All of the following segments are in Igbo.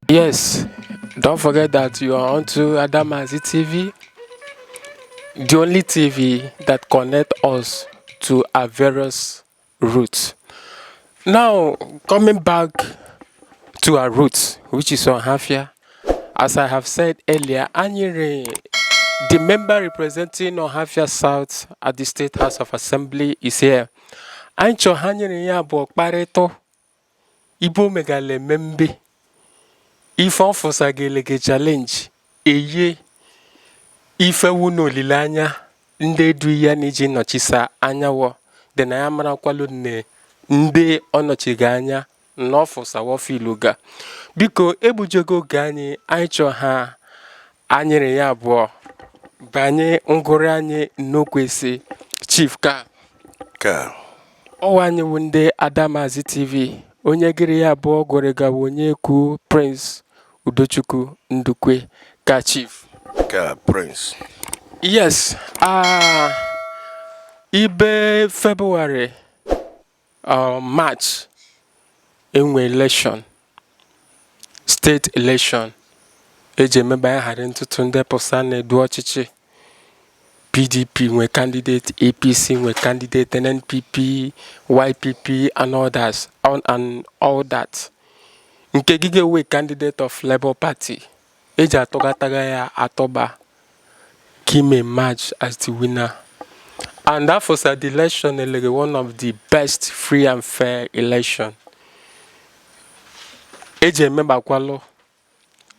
Yes, don't forget that you are onto Adamazi TV, the only TV that connects us to our various roots. Now, coming back to our roots, which is Ohafia, as I have said earlier, Anyere, the member representing Ohafia South at the State House of Assembly, is here. Anyị chọrọ ha nyere ya bụ kparịta ibe o megala emembe ife ọ fụsagele challenge eye ifewu na olileanya ndị edu ya na iji nọchisa anyanwụ dị na ya marakwalụ nne ndị ọ nọchighị anya na ọ fụsawo filuga. Biko, egbujego oge anyị. Anyị chọọ ha anyịrị ya abụọ banye ngụrị anyị n'okwesị. Chief ka Ka ọwa anyị wụ ndị Adamazi TV. Onye gịrị ya abụọ gụrụ gawa onye kwu Prince Udochukwu Ndukwe ka Chief. Ka Prince. Yes, ibe February, March enwe election, state election eji emeba ya ghara ntụtụ ndị pụsa na-edu ọchịchị. PDP nwe candidate, APC nwe candidate, NNPP, YPP and others on and all that. Nke gị ga-ewe candidate of Labour Party eji atọgataga ya atọba Kim emerge as the winner. And that was the election, elege one of the best free and fair election. Eji emegbakwalụ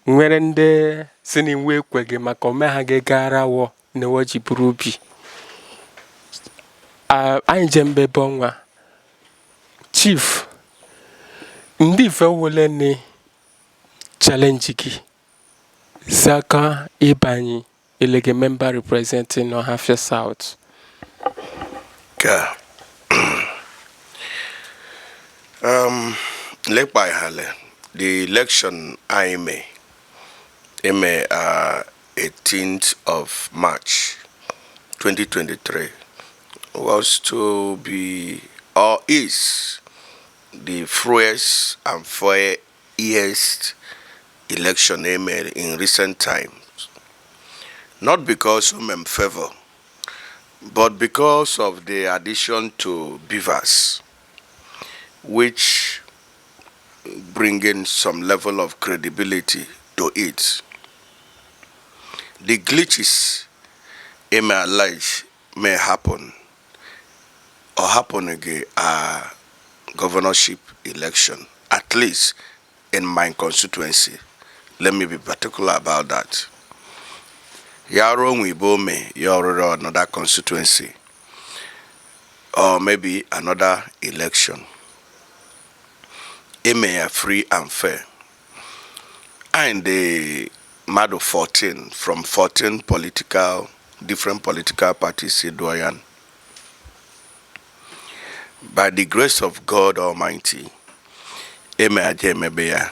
nwere ndị si na iwu ekweghị maka ome ha ga-egara wọ na ewe ji bụrụ ubi. Ah, anyị je mbe ebe ọnwa. Chief, ndị ife wole ni challenge gị zaka ịbanye elege member representing Ohafia South? Ka lekpa ihale the election anyị mee eme 18th of March 2023 was to be or is the freest and fairest election emere in recent times. Not because of favor, but because of the addition to BVAS, which bringing some level of credibility to it. The glitches in my life may happen or happen again a governorship election, at least in my constituency. Let me be particular about that. Yaro Nwibome, Yaro another constituency, or maybe another election. Eme ya free and fair. And the mmadụ 14 from 14 political different political parties Doyan. By the grace of God Almighty, eme aja emebe ya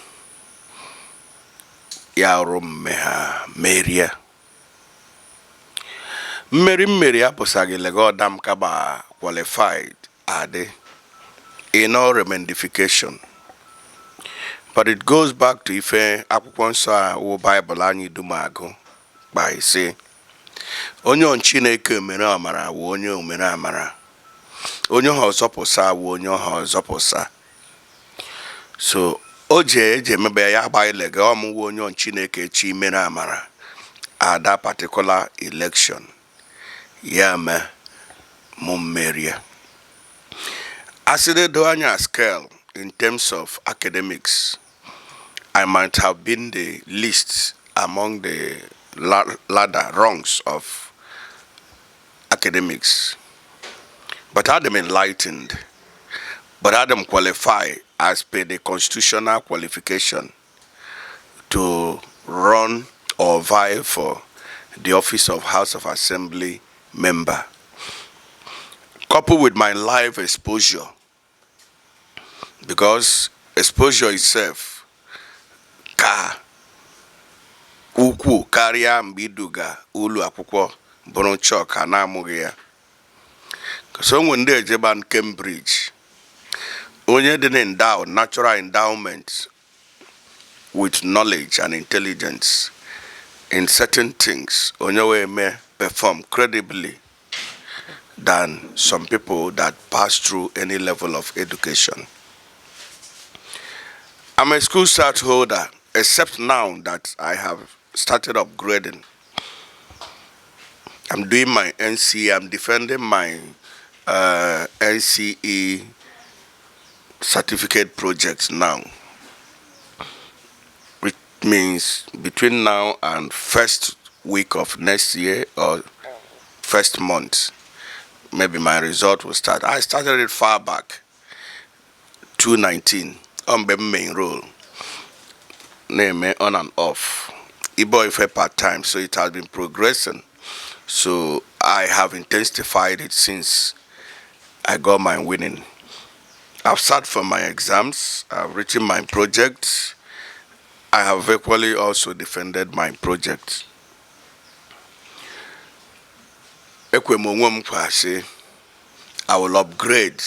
ya ọrụ mme ha merie. Mmeri mmeri apụsaghị lega ọdam kaba qualified adị in all remendification. But it goes back to ife akwụkwọ nsọ a wụ Baịbụl anyị dum agụ kpa ise: onye Chineke mere amara wụ onye omere amara, onye ọha ọzọpụsa wụ onye ọha ọzọpụsa. So o ji eji emebe ya agbaghị lega ọmụwụ onye Chineke chi mere amara at that particular election, ya mee mụ mmerie. Asịrị anya scale in terms of academics, I might have been the least among the ladder rungs of academics, but I'm enlightened, but I'm qualified as per the constitutional qualification to run or vie for the office of House of Assembly member. Coupled with my life exposure, because exposure itself ka ukwuu karịa mgbe iduga ụlọ akwụkwọ bụrụ chọk a na-amụghị ya. So onwe ndị ejeba Cambridge, onye dị na endowed, natural endowment with knowledge and intelligence in certain things, onye wee mee perform credibly than some people that pass through any level of education. I'm a school cert holder, except now that I have started upgrading. I'm doing my NCE, I'm defending my NCE certificate project now, which means between now and first week of next year or first month, maybe my result will start. I started it far back, 2019, on the main role, name on and off. Ibo ife part time, so it has been progressing. So I have intensified it since I got my winning. I've sat for my exams, I've written my projects, I have equally also defended my project. Ekwe m onwe m kwa sị, I will upgrade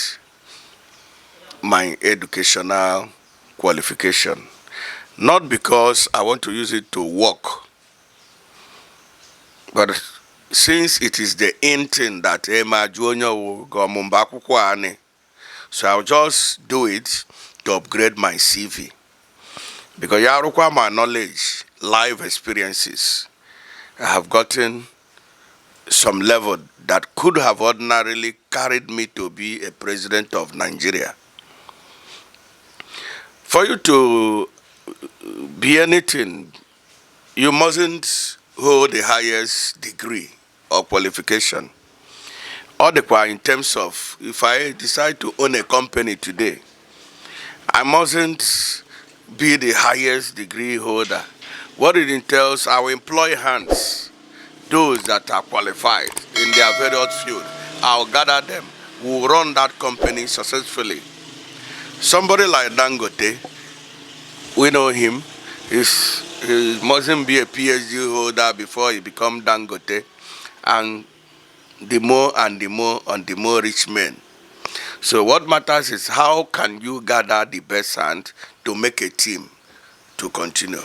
my educational qualification. Not because I want to use it to work, but since it is the in thing that ema jụ onye ọwụ ga ọmụmụ akwụkwọ anị. So I'll just do it to upgrade my CV. Because ya arụkwa my knowledge, life experiences, I have gotten some level that could have ordinarily carried me to be a president of Nigeria. For you to be anything, you mustn't hold the highest degree or qualification. Or the in terms of if I decide to own a company today, I mustn't be the highest degree holder. What it entails, I will employ hands, those that are qualified in their various field. I'll gather them. We'll run that company successfully. Somebody like Dangote, we know him. He mustn't be a PhD holder before he become Dangote. And the more and the more and the more rich men. So what matters is how can you gather the best hand to make a team to continue.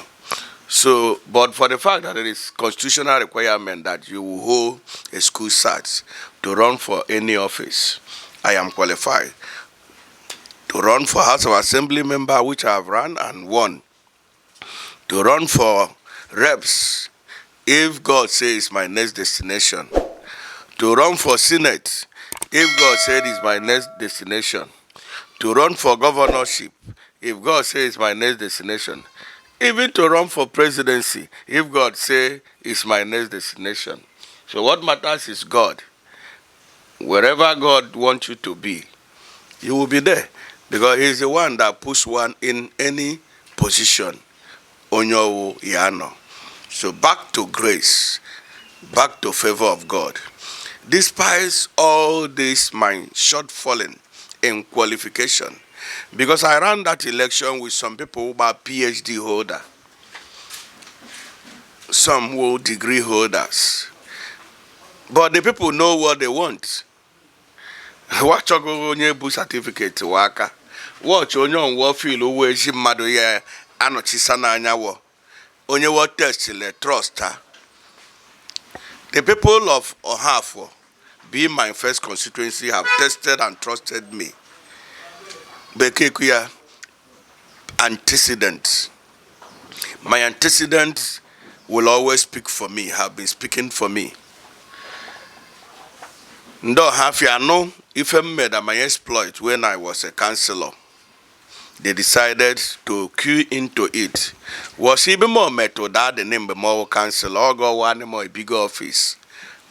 So, but for the fact that it is constitutional requirement that you will hold a school cert to run for any office, I am qualified to run for House of Assembly member, which I have run and won. To run for reps, if God says my next destination. To run for Senate, if God said is my next destination. To run for governorship, if God says my next destination. Even to run for presidency, if God say is my next destination. So what matters is God. Wherever God wants you to be, you will be there. Because he's the one that puts one in any position. Onye ọwụ ya nọ. So back to grace, back to favor of God. Despite all this my shortfalling in qualification, because I ran that election with some people who are PhD holder, some were degree holders. But the people know what they want. Wachọgo onye bu certificate waka. Watch onye ọnwụọ feel uwe ezi mmadụ ya anọchisa n'anya wọ. Onye wọ test le trust ha. The people of Ohafo, being my first constituency, have tested and trusted me. Bekee kwu ya antecedents. My antecedents will always speak for me, have been speaking for me. Ndị Ọhafịa anụ ife m made my exploit when I was a councillor. They decided to queue into it. Was even more method that the name more councillor or go one more bigger office,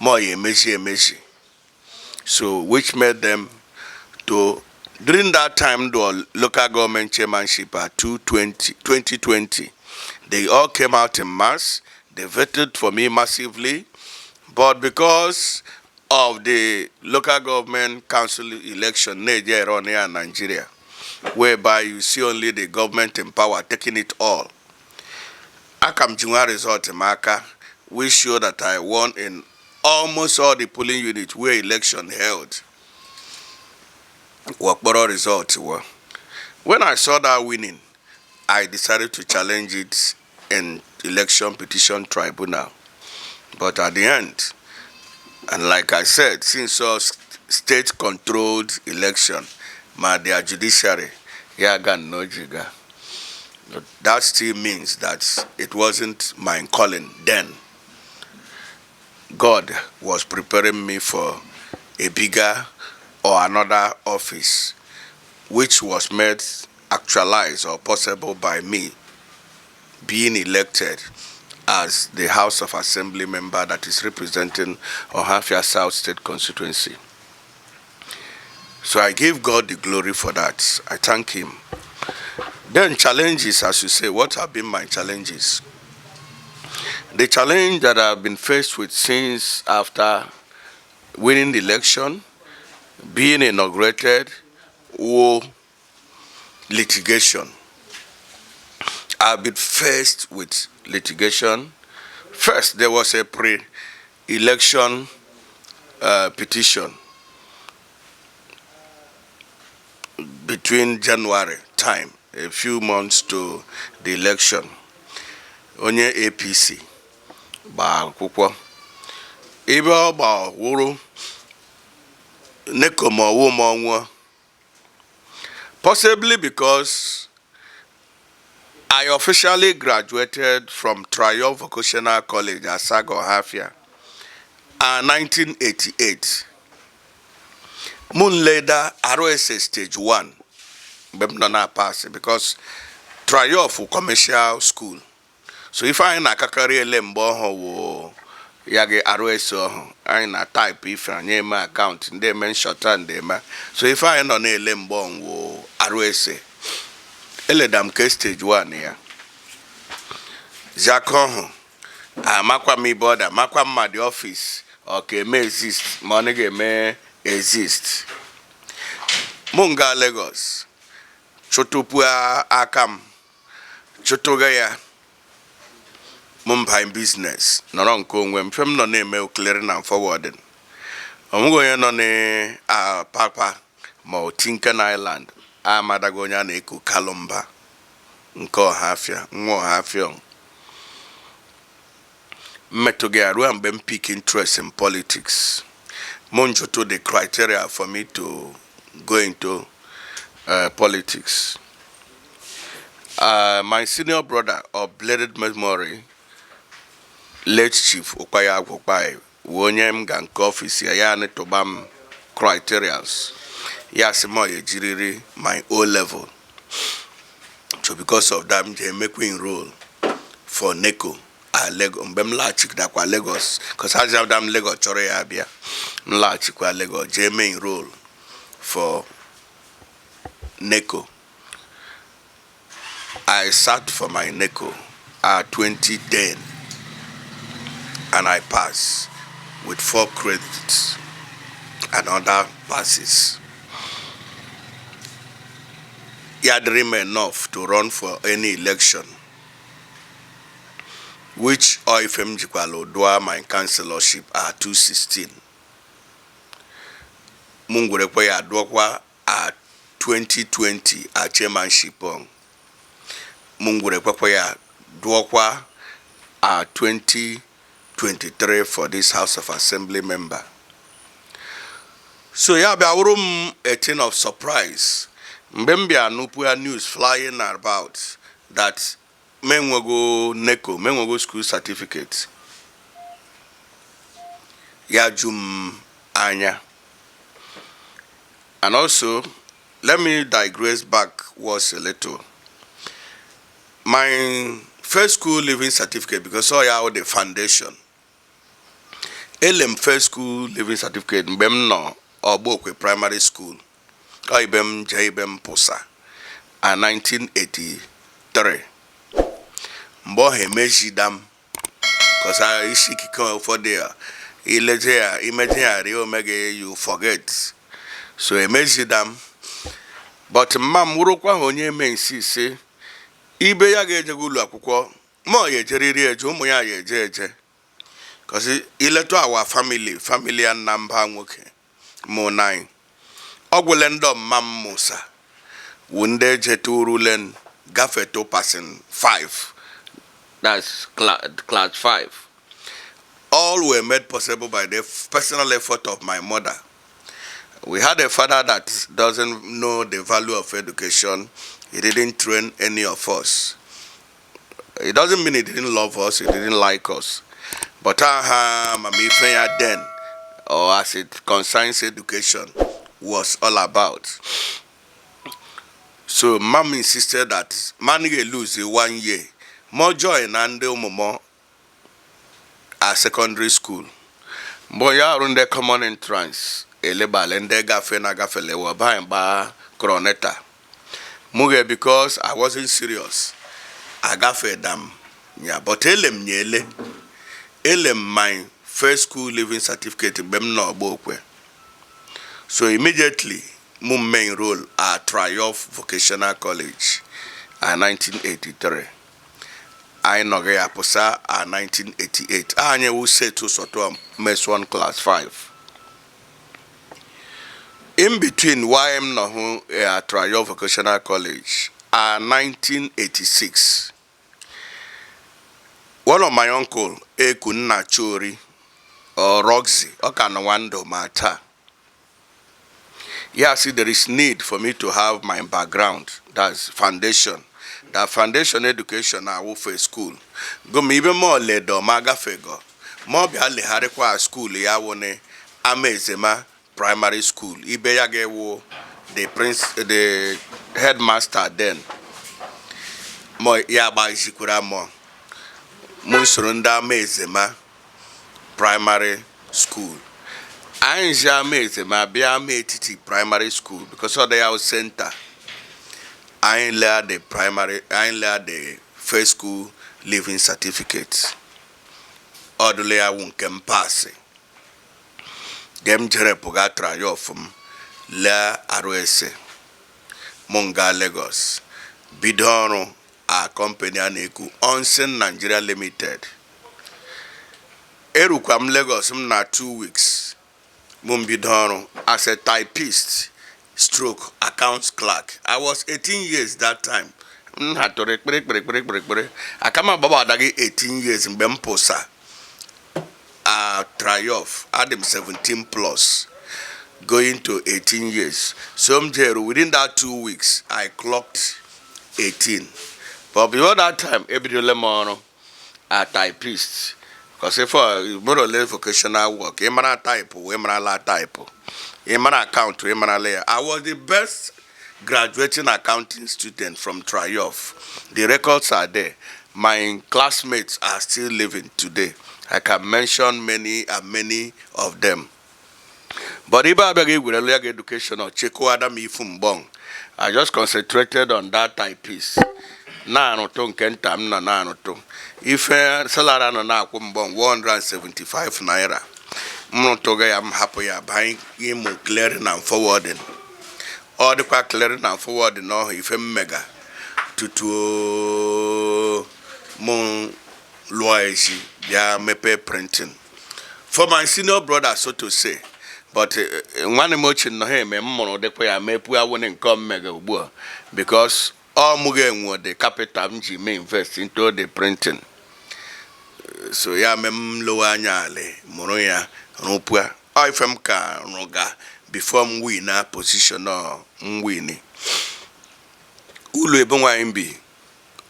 more emeji emeji. So which made them to during that time the local government chairmanship at 220, 2020, they all came out in mass. They voted for me massively, but because of the local government council election Nigeria in Nigeria, whereby you see only the government in power taking it all. Aka m ji nwa result m aka, which show that I won in almost all the polling units where election held. Wakporo result wa. When I saw that winning, I decided to challenge it in Election Petition Tribunal. But at the end, and like I said, since us state-controlled election, ma their judiciary, ya ga nnojiga. That still means that it wasn't my calling then. God was preparing me for a bigger or another office, which was made actualized or possible by me being elected as the House of Assembly member that is representing Ohafia South State Constituency. So I give God the glory for that. I thank Him. Then challenges, as you say, what have been my challenges? The challenge that I've been faced with since after winning the election, being inaugurated, war litigation. I've been faced with litigation. First, there was a pre-election petition between January time, a few months to the election. Onye APC gbaa akwụkwọ. Ebe ọ gba wụrụ NECO ma ọwụ ma ọnwụọ. Possibly because I officially graduated from Triumph Vocational College, Asaga Ohafia, in 1988. Mụ nleda RSA stage 1 mgbe m nọ na pass because Triumph commercial school. So ife anyị na-akakarị ele mgbe ọhụ wụ ya gị RSA ọhụ anyị na type ife anyị eme account ndị eme shorthand eme. So ife anyị nọ na-ele mgbe ọhụ wụ RSA. Eleda m ke stage 1 ya. Ziaka ọhụ amakwa m ibe ọda makwa m ma the office ọ ka eme exist ma ọ naghị eme exist. Mụ nga Lagos chụtụpụ aka m chụtụga ya mụ mba business nọrọ nke onwe m fe m nọ na-eme clearing and forwarding. Onweghị onye nọ n'Apapa ma ọ Tinkan Island amadago onye a na-eku Kalụmba nke Ọhafịa nwa Ọhafịa mmetụ gị ruo mgbe m pick interest in politics. Mụ njụtụ the criteria for me to go into politics. My senior brother of blessed memory, late Chief Ukpaya Agwukpai, wụ onye m ga nke office ya ya tụba m criterias ya sị m ọ ejiriri my O level. So because of that, m ji emekwa enroll for NECO a Lagos mgbe m laghachidakwa Lagos, cause azabda m Lagos chọrọ ya abịa m laghachikwa Lagos jee mee enroll for NECO. I sat for my NECO at 2010 and I passed with 4 credits and other passes. Ya dịrị m enough to run for any election, which ọ ife m jikwala dụa my councillorship at 216. Mụ ngwerekwa ya dụọkwa at 2020 at chairmanship on. Mụ ngwerekwakwa ya dụọkwa at 2023 for this House of Assembly member. So ya bịa wụrụ m a thing of surprise mgbe m bịa nụpụ ya news flying about that m enwego NECO, m enwego school certificate. Ya ju m anya. And also, let me digress backwards a little. My first school leaving certificate, because ọ ya wụ the foundation. Ele m first school leaving certificate mgbe m nọ Ọgbokwe Primary School. Ọ ibe m jee ibe m pụsa a 1983. Mgbe ọ ha emejida m cause isi ikike ụfọdụ ya ileje ya imeje ya rie omega you forget. So emejida m, but mma m wụrụkwa ha onye eme nsi ise ibe ya ga-ejego ụlọ akwụkwọ ma ọ ya ejeriri eje ụmụ ya ya eje eje, cause iletụ awa family family ya nna mba nwoke mụ nine Ọgwụle ndị ọmma m Musa wu ndị ejeturulen gafeto passing 5, that's class 5. All were made possible by the personal effort of my mother. We had a father that doesn't know the value of education. He didn't train any of us. It doesn't mean he didn't love us, he didn't like us, but aha amamife ya then, or as it concerns education, was all about. So Mom insisted that man ga-lose one year more joy na ndị ụmụmọ a secondary school. Mgbe ya arụ ndị common entrance elebale ndị gafe na gafele wee gbaa coroneta mụ, because I wasn't serious, agafe dam ya. But ele m nya ele ele m my first school leaving certificate mgbe m nọ ọgba okwe. So immediately mụ me enroll at Triumph Vocational College at 1983. Anyị nọghị ya pụsa at 1988. Anyị wu set ụsọtụ mes 1 class 5. In between, while m nọ hụ at Triumph Vocational College at 1986, one of my uncle eku nna Chori or Roxy, ọ ka nọ nwa ndụ ma taa, yeah, see, there is need for me to have my background, that's foundation, that foundation education na awụ for school go ma ibe ma oledo ma agafego ma ọ bịa legharịkwa school ya wụ ni Amaezema Primary School, ibe ya ga-ewu the prince, the headmaster then, ma ya agbazikwara mọ mụ soro ndị Amaezema Primary School. Anyị ji Amaezema bịa Ama Etiti Primary School because ọ dị ya center. Anyị lea the primary, anyị lea the first school leaving certificate. Ọ dụla ya wụ nke m pasị ge m jere pụga Triumph m lee arụ ese mụ nga Lagos bido ọrụ a company a na-ekwu Onsen Nigeria Limited. Erukwa m Lagos m na 2 weeks mụ mbido ọrụ as a typist stroke accounts clerk. I was 18 years that time. M hatụrụ ekpere ekpere ekpere ekpere ekpere aka m agbabada gị 18 years mgbe m pụsa a Triumph. Adị m 17 plus going to 18 years, so m jere within that 2 weeks I clocked 18. But before that time ebidola m ọrụ a typist, because if more or less vocational work, ị mara type wee marala type, ị mara account wee marala ya. I was the best graduating accounting student from Triumph. The records are there. My classmates are still living today. I can mention many and many of them. But ibe abịaghị egwerelu ya ga education or chekwada m ifu mgbong. I just concentrated on that typist na-arụtụ nke nta m nọ na-arụtụ ife salary nọ na-akwụ mgbong 175 naira. M rụtụga ya, m hapụ ya banye ịmụ clearing and forwarding. Ọ dịkwa clearing and forwarding ọhụ ife mmega tutu mụ lụọ esi bịa mepee printing for my senior brother, so to say. But nwanne m ochie nọ ha eme m mụrụ dịkwa ya mepu awụne nke mmega ugbu a, because ọ mụ ga-enwe the capital m ji mee invest into the printing. So ya mee m lowe anya alị mụrụ ya rụpụa. Ọ ife m ka rụga before m win na position ọ m win. Ụlọ ebe nwaanyị bi,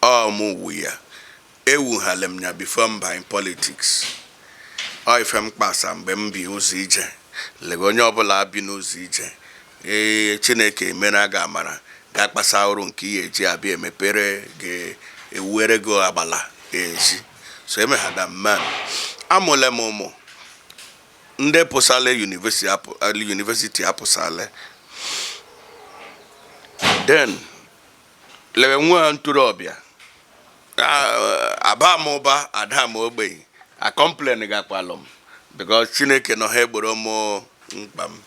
ọ mụ wu ya, ewughala m ya before m banye politics. Ọ ife m kpasa mgbe m bi ụzọ ije lega onye ọbụla bi n'ụzọ ije. Ee, Chineke emere a ga-amara ga-akpasa ọrụ nke ihe eji abịa emepere ga-ewuere gị agbala ezi. So emeghada mman amụle m ụmụ ndị pụsale university apụsale. Then lewe nwa ntorobịa aba m ụba ada m ogbenye a complain gakwalụ m because Chineke nọ ha egboro m mkpa m.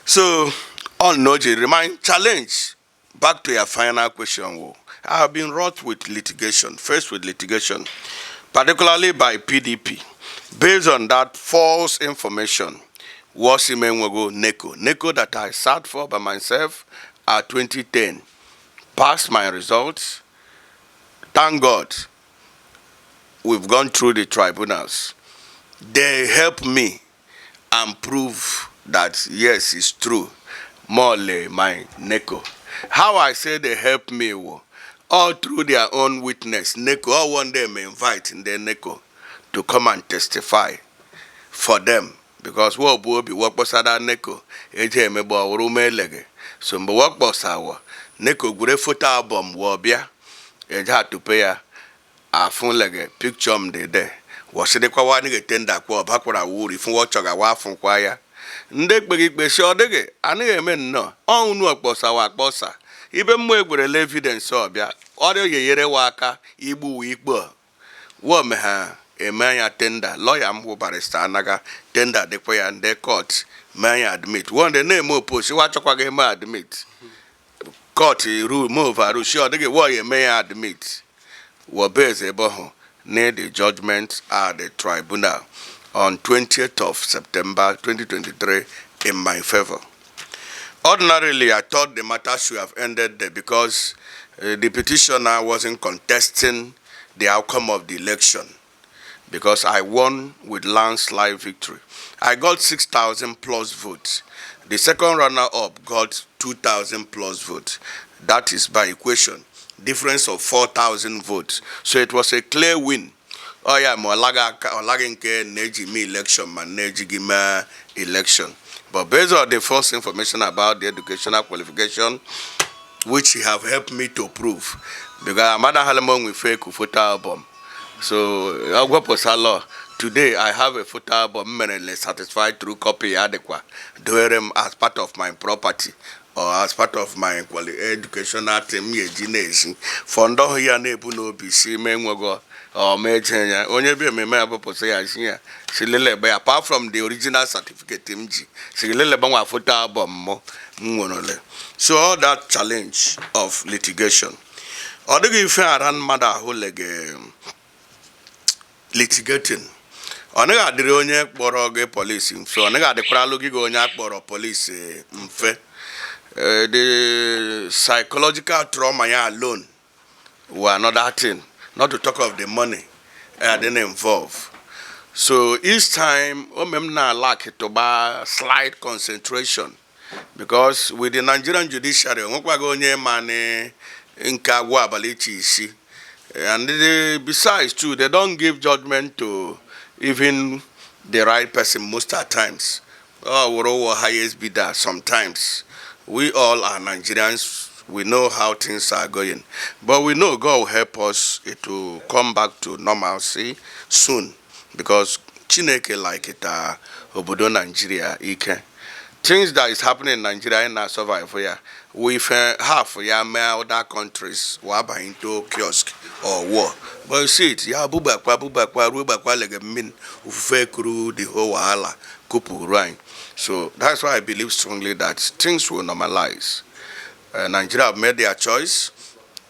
So on no remind challenge, back to your final question wo, I have been wrought with litigation, faced with litigation, particularly by PDP, based on that false information. Wọsi m enwego NECO. NECO that I sat for by myself at 2010. Passed my results. Thank God we've gone through the tribunals. They help me and prove that yes, it's true. More my NECO. How I say they help me wo, all through their own witness. NECO, all one day may invite the NECO to come and testify for them, because wo bụ obi wọkpọsara NECO eji emegbe ọwụrụ melege. So mgbe wọkpọsawa NECO gwure photo album, wọ bịa eje atụpe ya, afụlege picture m dị there. Wọsịdịkwa wa anaghị tender kwa ọbakwara wuru ifu wọ chọga wa afụkwa ya. Ndị ekpeghị ikpe si ọ dịghị anaghị eme nnọọ ọnwụ akpọsawa akpọsa ibe mmụọ egwerela evidence ọbịa ọrịa yeyere wa aka igbuwa ikpe wọ me ha eme ya tender. Lawyer m bụ Barrister anaga tender dịkwa ya, ndị court mee ya admit. Wọ ndị na-eme oppose wa achọkwaghị eme admit. Court rule move arụ si ọ dịghị wọ ya eme ya admit, wọ base ebe ahụ near the judgment at the tribunal on 20th of September 2023 in my favor. Ordinarily, I thought the matter should have ended there because the petitioner wasn't contesting the outcome of the election, because I won with landslide victory. I got 6,000 plus votes. The second runner-up got 2,000 plus votes. That is, by equation, difference of 4,000 votes. So it was a clear win. Oh yeah, ma ọlaghị nke na-eji mee election ma na-ejighị mee election. But based on the first information about the educational qualification, which he have helped me to prove, because Amada Halemon with fake photo album. So Agwapụsa law. Today I have a photo album merely satisfied through copy adequate. Doere m as part of my property or as part of my educational team eji na-esi for ndị ọhụụ ya na-ebu n'obi si mee nwego ọ ma eje ya onye bi ememe ya bụpụsị ya si ya si lelebe ya, apart from the original certificate m ji si lelebe nwa photo album mụ m nwerele. So all that challenge of litigation, ọ dịghị ife ara mmadụ ahụ lege litigating. Ọ naghị adịrị onye kpọrọ gị polisi mfe, ọ naghị adịkwara alụ gị onye akpọrọ polisi mfe. The psychological trauma ya alone were another thing, not to talk of the money didn't involve. So each time o mem na lack to buy slight concentration, because with the Nigerian judiciary, onwekwaghị onye ma na nke agwọ abalị iche isi. And besides too, they don't give judgment to even the right person most at times. Oh, we're all highest bidder sometimes. We all are Nigerians. We know how things are going, but we know God will help us to come back to normalcy soon, because Chineke like it obodo Nigeria ike. Things that is happening in Nigeria na survive ya with half ya mee other countries wa aba into kiosk or war. But you see it ya bubakwa bubakwa ruo gbakwa lege mmiri ofufe kuru the whole wahala kupu anyị. So that's why I believe strongly that things will normalize. Nigeria have made their choice.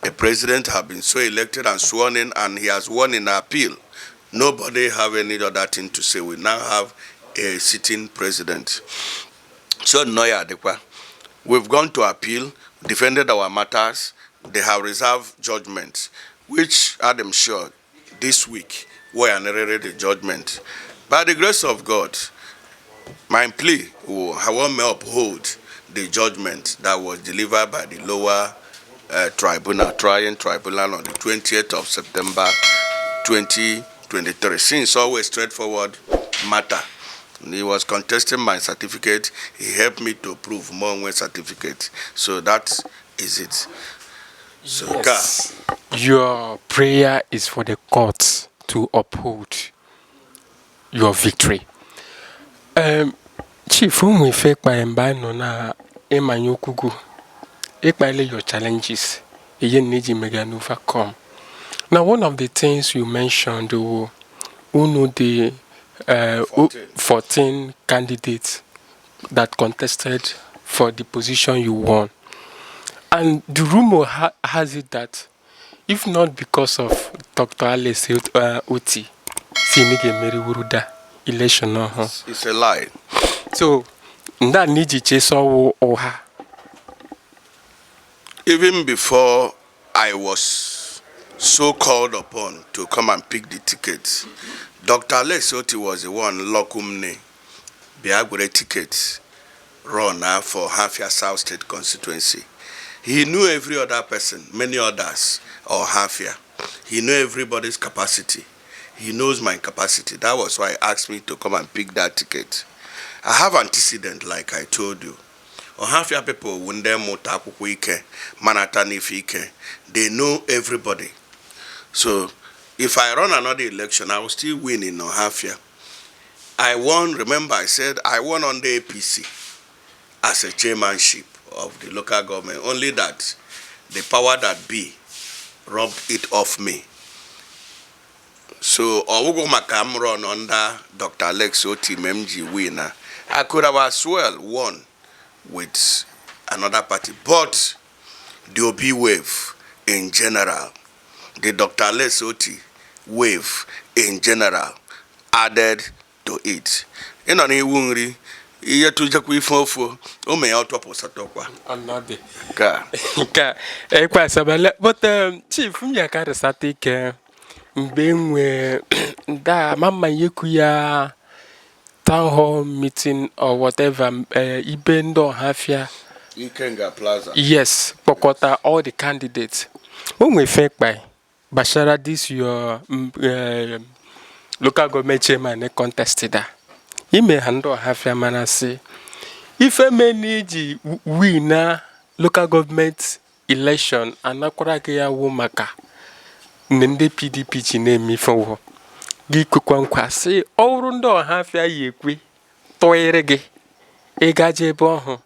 A president have been so elected and sworn in, and he has won in appeal. Nobody have any other thing to say. We now have a sitting president. So no ya adịkwa. We've gone to appeal, defended our matters. They have reserved judgment, which I'm sure this week we are narrated the judgment. By the grace of God, my plea will I want me uphold the judgment that was delivered by the lower tribunal, trying tribunal on the 20th of September 2023. Since always straightforward matter. He was contesting my certificate. He helped me to prove more one certificate. So that is it. So, Yes. Your prayer is for the courts to uphold your victory. Chief, ụmụ ife kpara mgbe anyị nọ na ịmanye okwugu ịkpali your challenges ihe na iji mega na overcome. Now, one of the things you mentioned, unu the 14. 14 candidates that contested for the position you won. And the rumor has it that if not because of Dr. Alex Oti, si na ị ga-emeri wuruda election ọhụụ. It's a lie. So nda na iji chesọwụ ụgha. Even before I was so called upon to come and pick the ticket, Dr. Alex Otti was the one lokumne bịa gwere ticket run now for Ohafia South State constituency. He knew every other person, many others, or Ohafia. He knew everybody's capacity. He knows my capacity. That was why he asked me to come and pick that ticket. I have antecedent, like I told you. Ohafia people wụ ndị mụta akwụkwọ ike, manata n'ife ike. They know everybody. So if I run another election, I will still win in Ohafia. I won, remember I said I won on the APC as a chairmanship of the local government, only that the power that be robbed it off me. So ọwụgwụ maka m run under Dr. Alex Otti m ji win na I could have as well won with another party, but the Obi wave in general, the Dr. Alex Otti wave in general added to it. Ị nọ n'iwu nri ihe tụjekwa ife ofu o mee ya ọtọpụsatọkwa Ọnọdụ ka nke a ekwesabala, but Chief m ya karịsata ike mgbe nwe nda mama yekwu ya town hall meeting or whatever, ibe ndị Ọhafịa. Ikenga Plaza. Yes, kpọkọta all the candidates o nwe fe kpai gbasara this your local government chairman contest da ime ha ndị Ọhafịa mara sị ife meni iji win na local government election anakwara gị ya wụ maka na ndị PDP ji na-eme ife wụ gị kwekwa nkwa sị ọ bụrụ ndị Ọhafịa yi ekwe tụịrị gị ịgaje ebe ọhụ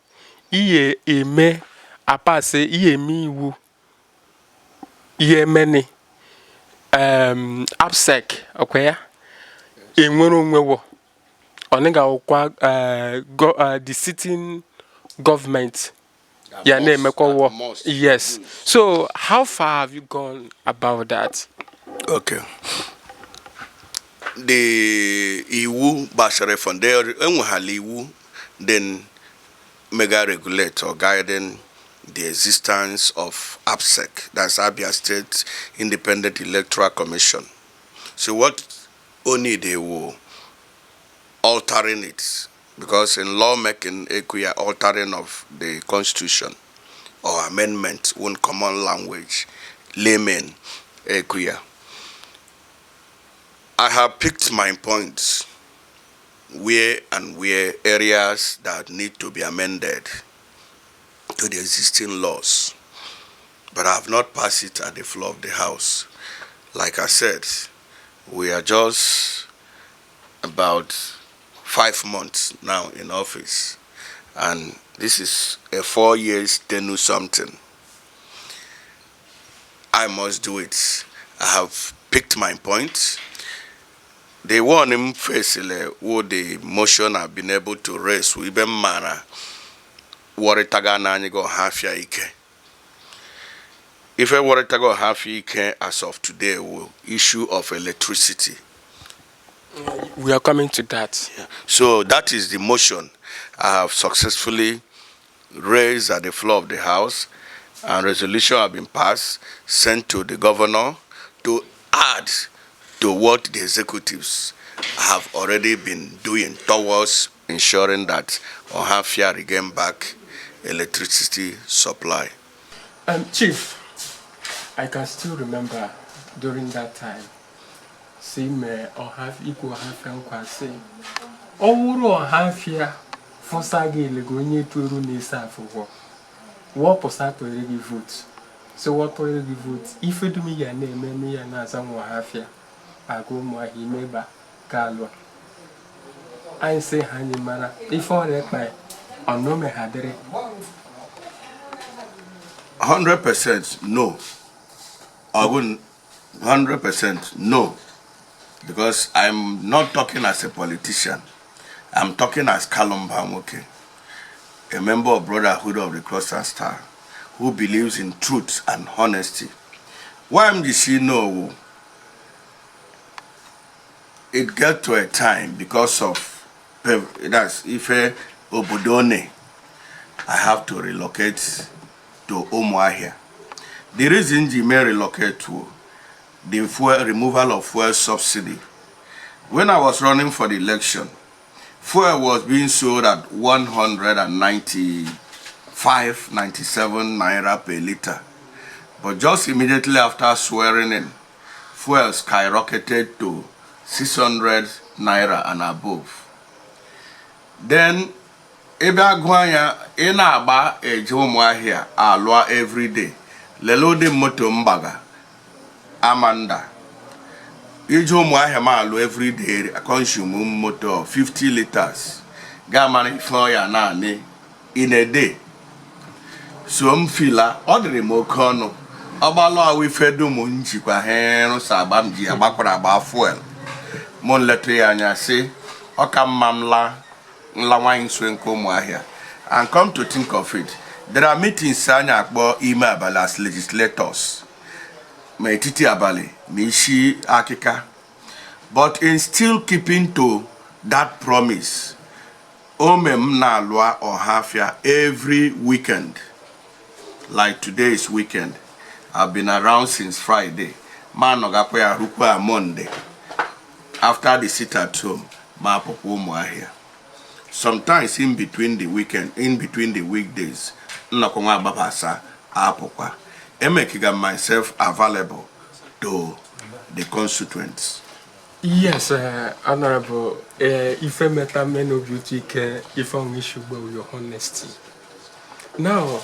ihe eme apasị ihe eme iwu ihe emeni ABSIEC ọkwa ya enwere onwe wọ ọ ga-awụkwa the sitting government ya na-emekwa wọ. Yes, so how far have you gone about that? Okay. The iwu gbasara fund enweghala iwu then mega regulate or guiding the existence of ABSIEC, that's Abia State Independent Electoral Commission. So what only they will altering it, because in lawmaking we are altering of the constitution or amendment, one common language layman ekuya. I have picked my points where and where areas that need to be amended to the existing laws, but I have not passed it at the floor of the house. Like I said, we are just about 5 months now in office, and this is a 4 years tenure something. I must do it. I have picked my points. The one m facing wo the motion I've been able to raise ibe m mara wọrịtaga n'anya gị Ọhafịa ike ife wọrịtaga Ọhafịa ike as of today wo issue of electricity. We are coming to that. So that is the motion I have successfully raised at the floor of the house, and resolution have been passed, sent to the governor to add to what the executives have already been doing towards ensuring that Ohafia regain back electricity supply. Chief, I can still remember during that time, si mee ọha ikwu Ọhafịa nkwa sị ọ wụrụ Ọhafịa fụsa gị elego onye toru na-ese afụgwọ wọpụsa tụrụ gị vote si wọtụrụ gị vote ife dum ya na-eme eme ya na-aza nwa Ọhafịa aga Ụmụahịa imeba ka alụa anyị sị ha anyị mara ife ọrịa kpa ọnụmeghadịrị. 100% no. I wouldn't 100% no. Because I'm not talking as a politician. I'm talking as Kalumba Nwoke, a member of Brotherhood of the Cross and Star, who believes in truth and honesty. Why am you see no? It got to a time because of That's ife obodo ne. I have to relocate to Umuahia. The reason ji may relocate to the fuel removal of fuel subsidy. When I was running for the election, fuel was being sold at 195, 97 naira per liter. But just immediately after swearing in, fuel skyrocketed to 600 naira and above. Then, ebe agụ anya ị na-agba eje Ụmụahịa alụa everyday, lelee ụdị moto mgbaga amanda ije Ụmụahịa ma alụ everyday, consume moto 50 liters, ga mara ife ọya naanị in a day. So m fila ọ dịrị m oke ọnụ ọgbalụ awụ ife dum m jikwa ha rụsa agba m ji agbakwara agba fuel. Mụ nletụ ya anya sị ọ ka mma m laa nla nwanyị nso nke Ụmụahịa. And come to think of it, there are meetings anyị akpọ ime abalị as legislators, ma etiti abalị ma isi akịka. But in still keeping to that promise, ome m na-alụa Ọhafịa every weekend. Like today is weekend, I've been around since Friday, ma nọgakwa ya rukwa Monday. After the sit at home, ma apụkwa Ụmụahịa. Sometimes in between the weekend, in between the weekdays, nnọkọ nwa agbabasa apụkwa emakiga myself available to the constituents. Yes, Honorable, ife meta men obi ụtọ ike ife ọnwụ ishugbo your honesty. Now,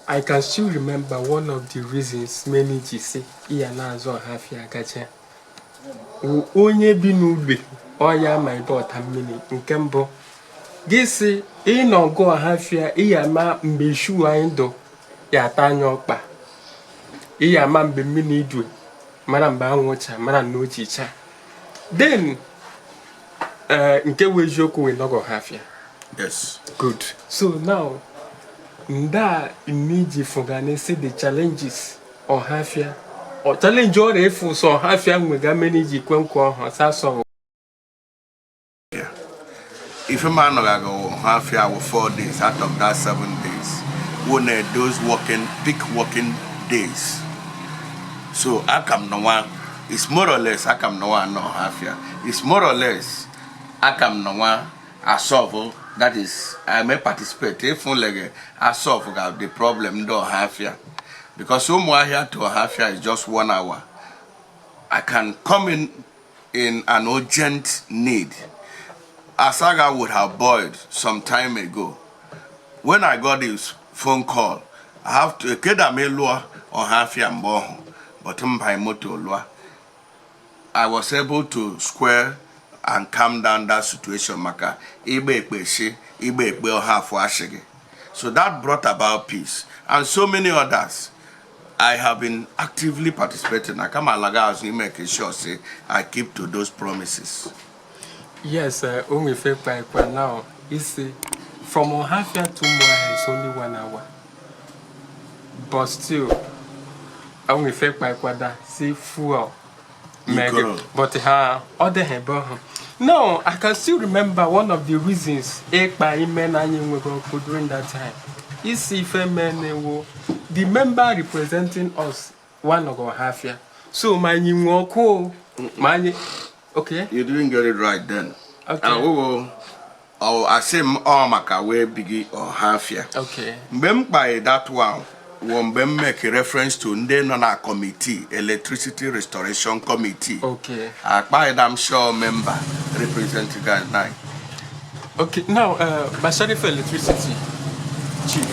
I can still remember one of the reasons many ji sị iya na-azụ Ọhafịa agaje. Wụ onye bi n'ugbe ọya ma ebe ọta mmiri nke mbụ gị sị ịnọgụ Ọhafịa iya ma mgbe ishu anyị dụ ya ata anya ọkpa, iya ama mgbe mmiri idue, mara mgbe anwụ cha, mara na oji cha. Then nke wụ eziokwu wee nọgọ Ọhafịa. Yes. Good. So now nda mmiji fụga si the challenges Ọhafịa ọ challenge ọrịa efu sọ Ọhafịa nwega mere iji kwe nkwa ọhụ sasọ. Ife m anọghị aga Ọhafịa wụ 4 days out of that 7 days, wụ na those working peak working days. So aka m nọnwa, it's more or less aka m nọnwa anọ Ọhafịa. It's more or less aka m nọnwa asolve, that is, I may participate if lege asolve ga the problem ndị Ọhafịa, because Ụmụahịa to Ọhafịa is just one hour. I can come in an urgent need. Asaga would have boiled some time ago. When I got this phone call, I have to keda me lụọ Ọhafịa mgbe ọhụ, but m moto lụọ. I was able to square and calm down that situation maka igbe ekpe shi igbe ekpe ọha afọ ashịghị. So that brought about peace and so many others. I have been actively participating. I come alaga azụ ime sure say I keep to those promises. Yes, o nwefe kpa ekpa now isi from Ọhafịa to Umuahia is only one hour, but still o nwefe kpa ekpa da si fuel mege. Ikoro. But ha ọ dịghị ebe ọhụ. Now, I can still remember one of the reasons ịkpa ime na anyị enweghị ọkụ during that time. Isi ife mee na-ewu the member representing us one of Ọhafịa, so ma anyị nwee ọkụ o, ma anyị okay. You didn't get it right then. Okay. Awụwo ọ asị m ọ maka wee bigi Ọhafịa. Okay. Mgbe m kpaghị that one wụ mgbe m make reference to ndị nọ na committee, electricity restoration committee. Okay. Akpaghị I'm sure member representing nine. Okay, now, gbasara ife electricity, chief,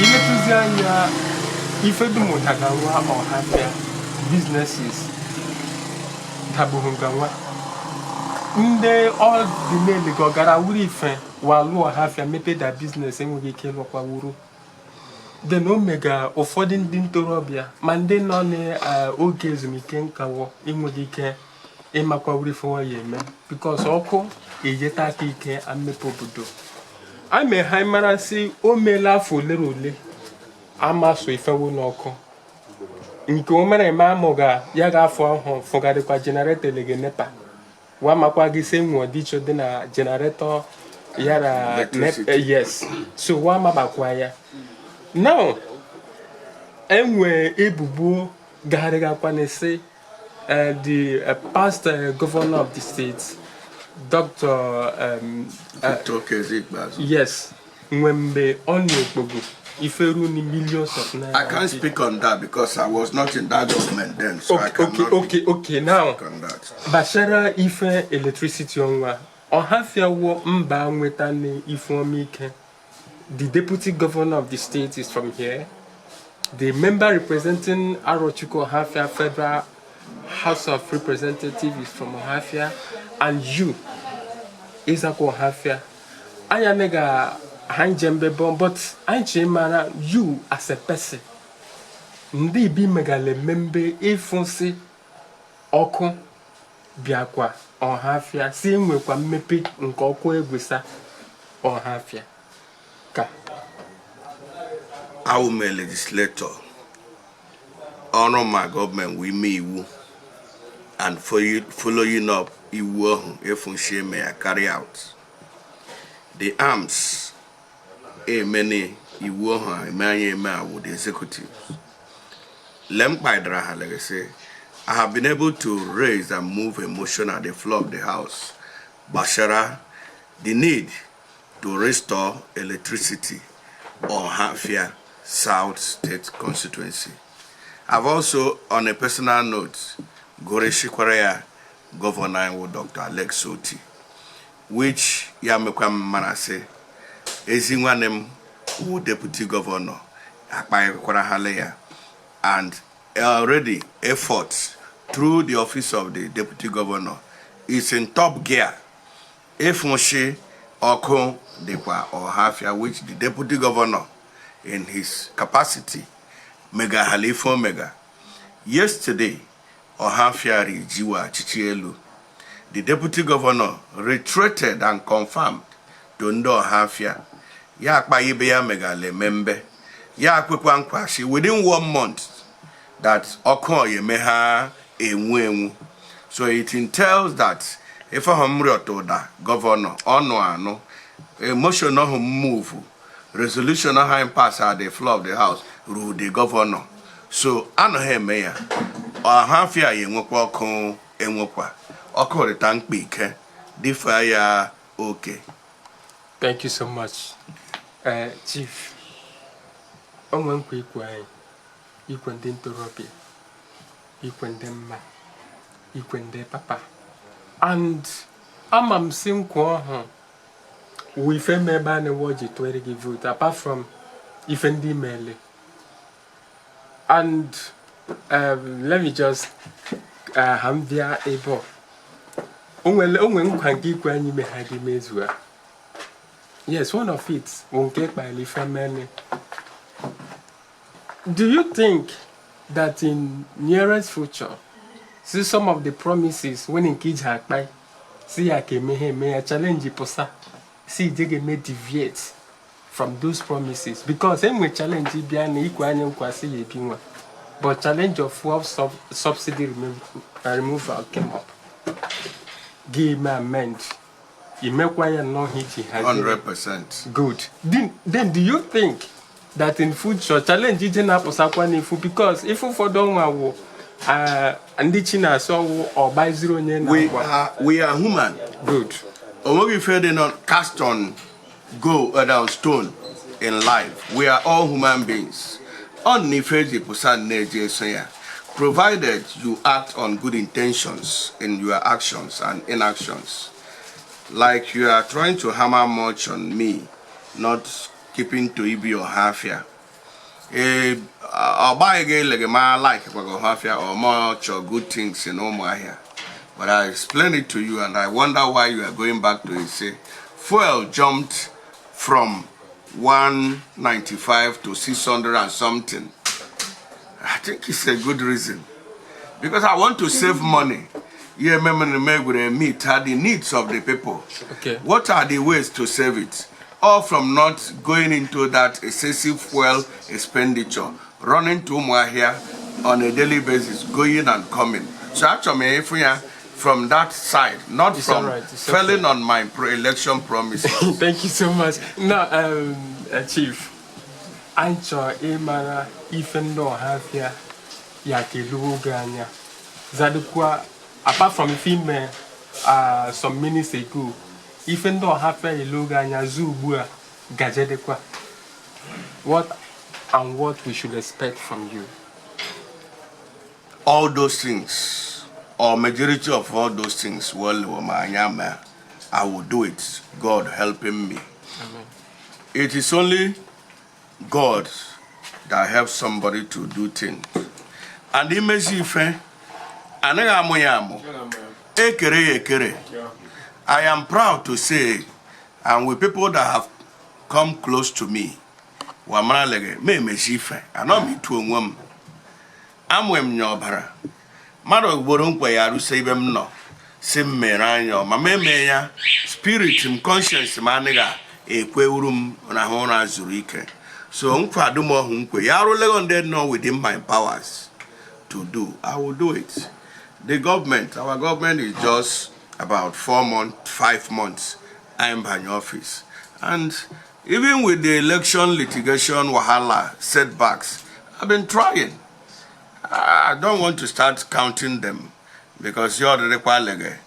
iletụzi anya ife dum daga nwa Ọhafịa, businesses dagburu nga nwa ndị ọ dị n'elu ga ọgara wuru ife walụ Ọhafịa mepe da business enweghị ike ịlụkwa wuru. Then o mega ụfọdụ ndị ntorobịa ma ndị nọ n'oge ezumike nkawo enweghị ike ịmakwa wuru ife ya eme because ọkụ ejeta aka ike amepe obodo a mee ha mara sị o meela afọ ole na ole amaso ifewu n'ọkụ nke o mere eme amụga ya ga-afọ ahụ fụgarịkwa generator lege NEPA. Wa makwa gị sị enwe ọdịiche dị na generator yara Electricity. Yes, so wa mabakwa ya. Now, enwe ebubo gagharịgakwa na-esi the past governor of the state, Dr. Victor Okezie Ikpeazu. Yes, nwe mgbe ọ na-ekpogo iferu ni millions of naira. I can't speak on that because I was not in that government then, so I cannot Okay, now speak on that. Gbasara ife electricity ọnwa Ọhafịa wụ mba nweta n'ife ike. The deputy governor of the state is from here. The member representing Arochukwu Ohafia Federal House of Representatives is from Ohafia, and you ịzakwa Ohafia anya anaghị ha njembe bọ, but anyị che mara you as a person, ndị ibi megala emembe ịfụsị ọkụ bịakwa Ọhafịa si enwekwa mmepe nke ọkụ egwesa Ọhafịa ka. Awụ m a legislator. Ọrụ ma gọọmenti wee ime iwu and following up iwu ahụ efunshi eme ya carry out. The arms emene iwu ahụ eme anya eme awụ the executive. Lem kpaidara ha legasị, I have been able to raise and move a motion at the floor of the house gbasara the need to restore electricity Ohafia South State Constituency. I've also, on a personal note, goreshikwara ya Governor anyị, Dr. Alex Otti, which ya mekwa m mara sị ezi nwanne m wụ deputy governor akpaghịkwara ha ya, and already efforts through the office of the deputy governor is in top gear ịfụnshi ọkụ dịkwa Ọhafịa, which the deputy governor in his capacity megaghala ife omega. Yesterday, Ọhafịa rijiwa achịchị elu. The deputy governor reiterated and confirmed to ndị Ọhafịa ya akpa ibe ya megala emembe ya akwekwa nkwa shi within one month that ọkụ ọya ha enwu enwu. So it entails that ife ahụ m rịọta ụda governor ọnụ anụ emotion ahụ move resolution ahụ anyị pass at the floor of the house rule the governor, so anaghị eme ya. Ọhafịa ya enwekwa ọkụ, enwekwa ọkụ rịta mkpa ike dịfe ya oke. Thank you so much, Chief. O nwee nkwa ikwe anyị, ikwe ndị ntorobịa, ikwe ndị mma, ikwe ndị papa, and ama m si nkwa ọhụ wụ ife ma ebe a na-ewe ji tụere gị vote, apart from ife ndị mele. And let me just ha m bịa ebe ọ o nwere nkwa nke ikwe anyị ime ha gị mezua. Yes, one of it bụ nke kpaliri ife mene. Do you think that in nearest future, see some of the promises when nke iji akpa si ya ka emeghe eme ya challenge pụsa si ije ga-eme deviate from those promises, because enwe challenge bịa na ikwe anyị nkwa si ya ebi nwa, but challenge of fuel subsidy removal came up, gị eme amend, imekwa ya nnọọ iji hazie. 100%. Good. Then do you think that in future challenge ije na-apụsakwa n'ifu, because ife ụfọdụ ọnwa wụ ndị chi na-asọ wụ ọgbaziri onye We na-agba. are human. Good. Onweghị ife dị not cast on go down stone in life. We are all human beings. Ọ na ife eji pụsa na-eji eso ya, provided you act on good intentions in your actions and inactions. Like you are trying to hammer much on me not keeping to ibi Ọhafịa. Ee, ọ gbaghị gị ele gị ma like kwaga Ọhafịa or much or good things in Ụmụahịa, but I explain it to you and I wonder why you are going back to it. Say fuel jumped from 195 to 600 and something. I think it's a good reason because I want to save money. Yeah, meet the needs of the people. What are the ways to save it? All from not going into that excessive fuel expenditure, running to Umuahia on a daily basis, going and coming. So actually, if we are From that side, not It's from all right, it's failing okay. on my pre-election promises. Thank you so much. Now, Chief, anyị chọrọ ịmara ife ndị Ọhafịa ya keluo oge anya zadukwa, apart from ife ime some minutes ago, ife ndị Ọhafịa elu oge anya zu ugbu a gajedekwa, what and what we should expect from you. All those things, or majority of all those things, well, my anya, I will do it, God helping me. Amen. It is only God that helps somebody to do things. And imezi ife, anaghị amụ ya amụ, ekere ya ekere. I am proud to say, and with people that have come close to me, wamara lege, me emezi ife, anọ m itu onwe m. Amụ m nya ọbara. Mmadụ ugboro nkwe ya arụsị ibe m nọ, si m mere anya ma m eme ya, spirit m, conscience m anaghị ekwewuru m rahụ ụra zuru ike. So nkwado m ọhụ nkwe ya arụlego ndị nọ within my powers to do, I will do it. The government, our government is just about 4 months, 5 months, I'm in office. And even with the election litigation, wahala, setbacks, I've been trying. I don't want to start counting them because you're the required.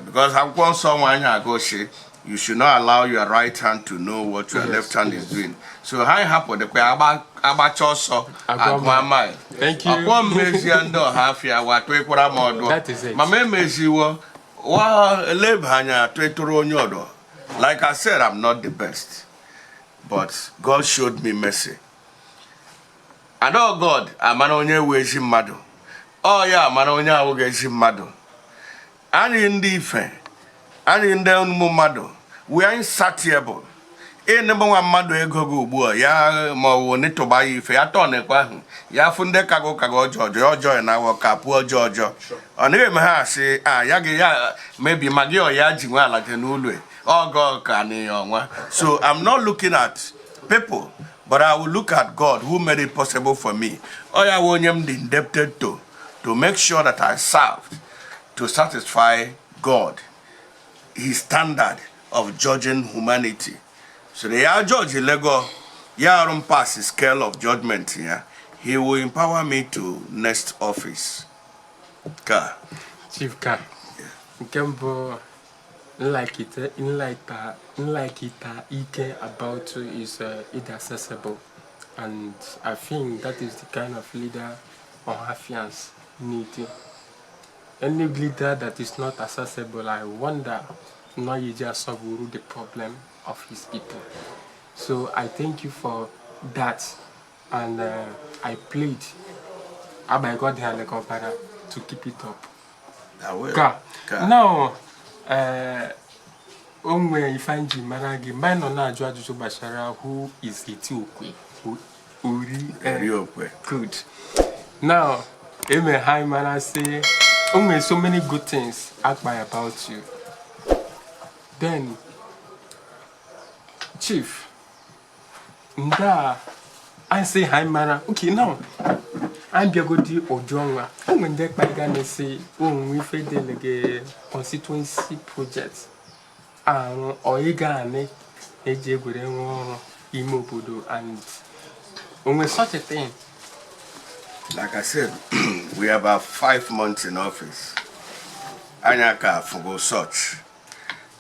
Because akwụkwọ nsọ nwa anyị agụchi, you should not allow your right hand to know what your left hand is doing. So ha hapụ dịkwa agbacha ọsọ agụọ agụa mile. Thank you. Ọkwọ mmezie ndị Ọhafịa wa tụịkwara m ọdụ. That is it. Ma m emeziwo wa eleba anya tụịtụrụ onye ọdọ. Like I said, I'm not the best, but God showed me mercy. And oh, God amara onye wu ezi mmadụ, ọ ya amara onye awụghị ezi mmadụ. Anyị ndị ife, anyị ndị ụmụ mmadụ, we are insatiable. Ịnịgbanwa mmadụ ego gị ugbu a ya ma ọ bụ n'ịtụba ya ife ya tọọ n'ekwe ahụ ya fụ ndị kago kago ọjọọ ọjọọ ọjọọ na awọ ka pụọ ọjọọ ọjọọ, ọ naghị eme ha asị a ya gị ya mebi ma gị ọ ya ji nwe ala dị n'ụlọ ọgọ ka na ya ọnwa. So I'm not looking at people, but I will look at God who made it possible for me. Ọ ya wụ onye m dị indebted to make sure that I served to satisfy God, his standard of judging humanity. So the ya judge lego ya arụ pass his scale of judgment ya, he will empower me to next office. Ka. Chief ka nke mbụ nlikita ike about you is it accessible, and I think that is the kind of leader Ohafians need. Any leader that is not accessible, I wonder not you solve the problem of his people. So I thank you for that, and I plead Abba God to keep it up. I will. Ka Ka. Now, o nwere ife anyị ji mara gị mgbe anyị nọ na-ajụ ajụjụ gbasara who is Etiokwe Ori Ori Okwe. Good. Now, eme ha anyị mara sị o nwere so many good things akpa about you. Then, Chief, ndị a anyị sị ha anyị mara, okay, now anyị bịagodi ụdị ọnwa o nwere ndị kparịga na-esi onwe ife dịle gị constituency project arụ ọịga anị eji egwere rụọ ọrụ ime obodo and onwe such a thing? Like I said, we are about 5 months in office. Anya ka fugo such.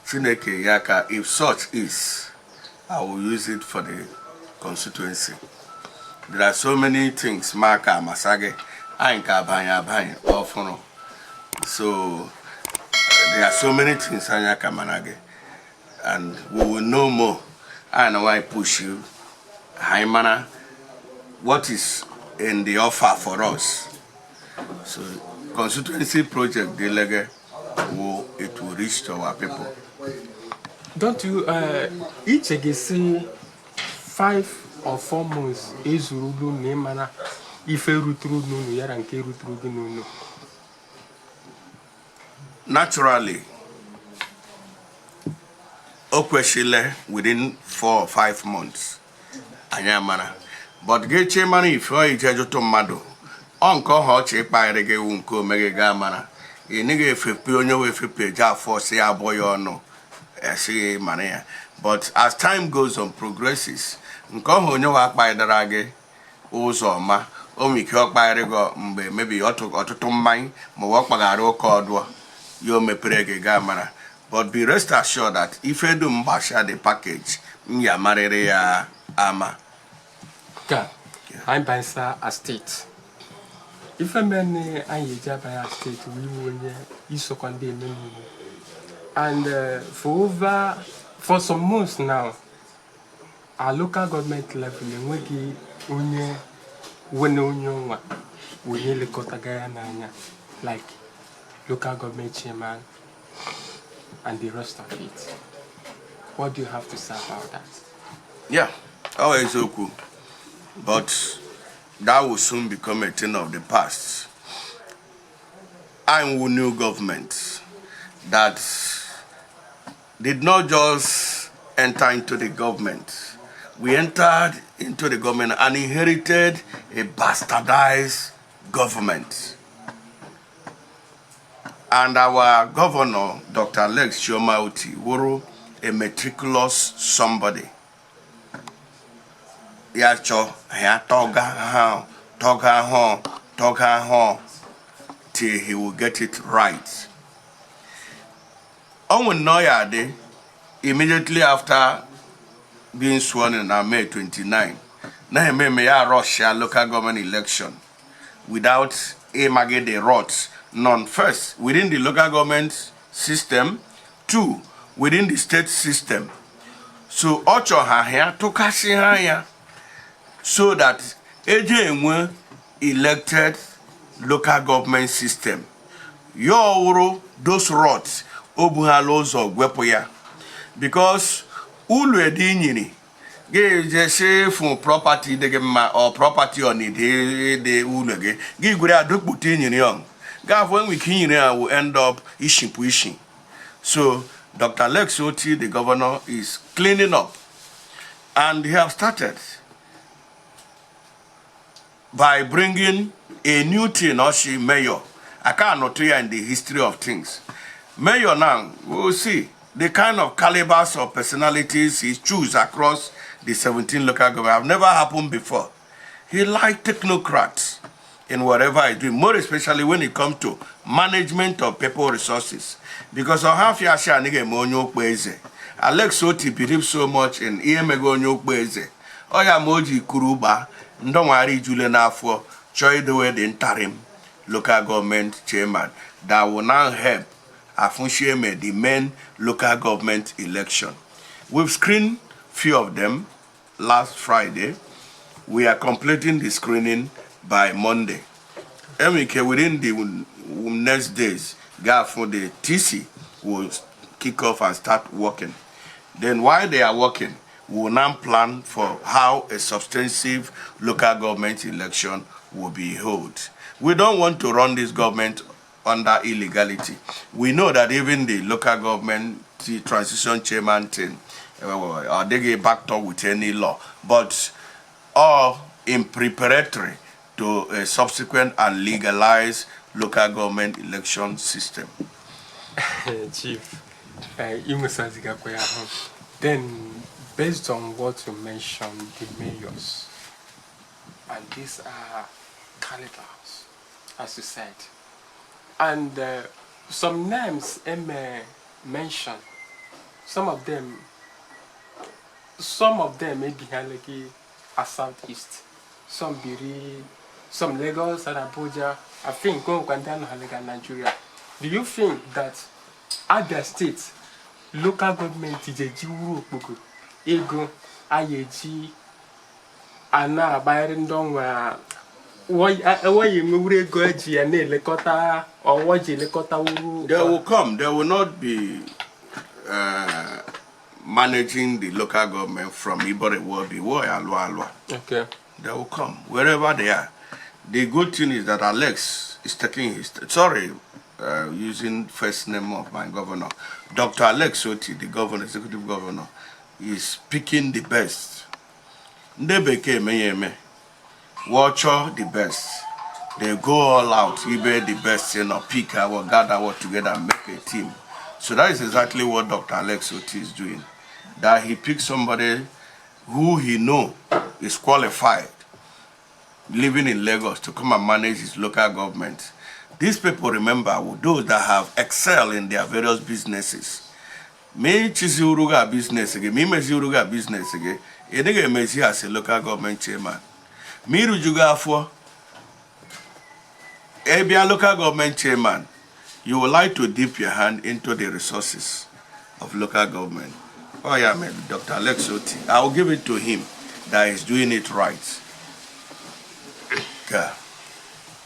Chineke ya ka if such is, I will use it for the constituency. There are so many things maka amasage anyị ka abanye abanye ọfụrụ. So there are so many things anya ka mara gị, and we will know more. I know why push you. Anyị mara what is in the offer for us. So constituency project delege will it will reach to our people. Don't you iche ga-esi 5 or 4 months ezurulu na ịmara ife ruturu n'unu yara nke ruturu gị n'unu? Naturally, o kwesịrị within 4 or 5 months anyị amara, but gị chee mara ife ọ ije jụtụ mmadụ ọ nke ọha ọchị ịkpagharị gị ewu nke omeghe gaa mara. Ị naghị efepe onye wee efepe eje afọ si ya abụọ ya ọnụ esighị mara ya. But as time goes on, progresses, nke ọhụ onye wa akpaidara gị ụzọ ọma, o nwere ike ọ kpaghịrị gị mgbe mebi ọtụtụ mmanya ma ọ kpaghara ụka ọdụọ ya o mepere gị gaa mara. But be rest assured that ife dum gbasha the package m ya marịrị ya ama. Ka anyị banyesa a steeti, ife mene anyị eji abanye a steeti wee iwe onye isokwa ndị eme n'iwu. And for some months now, our local government level enweghị onye wene onye ọnwa onye lekọtaga ya n'anya, like local government chairman and the rest of it. What do you have to say about that? Yeah, ọ eziokwu, but that will soon become a thing of the past. I'm with new government that did not just enter into the government. We entered into the government and inherited a bastardized government. And our governor, Dr. Alex Chioma Otti, were a meticulous somebody. Ya chọ ya tọga ha tọga ha tọga ha till he will get it right. Ọnwụ nnọọ ya adị immediately after being sworn in on May 29 na eme ya rush ya local government election without ịmagị the rot none. First, within the local government system; two, within the state system. So ọ chọ ha ya tụkasị ha ya so that eji enwe elected local government system ya ọwụrụ those rots o bughala ụzọ gwepụ ya, because ụlọ edi nyiri gị je fụ property dị gị mma ọ property ọ na-ede dị ụlọ gị, gị gwere adụkpụta inyiri ọ gafụ enwe ike inyiri ya will end up ishipụ ishi. So Dr. Alex Otti, the governor, is cleaning up, and he have started by bringing a new thing, Oshi mayor. I can't ya in the history of things. Mayor now, we will see the kind of calibers of personalities he choose across the 17 local government. Have never happened before. He like technocrats in whatever he do, more especially when it comes to management of people resources. Because ọhafịa asị anaghị eme onye okpu eze. Alex Otti believes so much in ihe mego onye okpu eze. Ọ ya ma o ji kuru gba ndọnwara ijule n'afọ chọọ idowe the interim local government chairman that will now help Afunshime the main local government election. We've screened few of them last Friday. We are completing the screening by Monday. MK within the next days, for the TC will kick off and start working. Then while they are working, we will now plan for how a substantive local government election will be held. We don't want to run this government under illegality. We know that even the local government the transition chairman thing, are they get backed up with any law, but all in preparatory to a subsequent and legalized local government election system. Chief, ịnwesazigakwa ya ahụ. Then, based on what you mentioned, the mayors, and these are calibers, as you said, and some names Eme mentioned, some of them maybe like a southeast, some Biri, some Lagos and Abuja. I think go Nigeria. Do you think that Abia State local government ji wuru okpoko ego a ga-eji a na-agbanyere ndị ọnwa enweghị enwewuru ego eji ya na-elekọta ọwọ ji elekọta wuru? They will come. They will not be managing the local government from Ibore Alua Alua. They will come wherever they are. The good thing is that Alex is taking his, sorry, using first name of my governor, Dr. Alex Otti, the governor, executive governor, is picking the best. Ndị bekee eme ya eme, wọchọ the best. They go all out, ibe the best, pick our, gather our together and make a team. So that is exactly what Dr. Alex Otti is doing. That he picks somebody who he know is qualified, living in Lagos, to come and manage his local government. These people, remember, were those that have excelled in their various businesses. Ma ịchịzi uruga business gị, ma imezi uruga business gị, ị dịghị emezi as a local government chairman. Ma irujugo afọ, ịbịa local government chairman, you would like to dip your hand into the resources of local government. Oh yeah, man, Dr. Alex Otti. I will give it to him that he's doing it right. Yeah.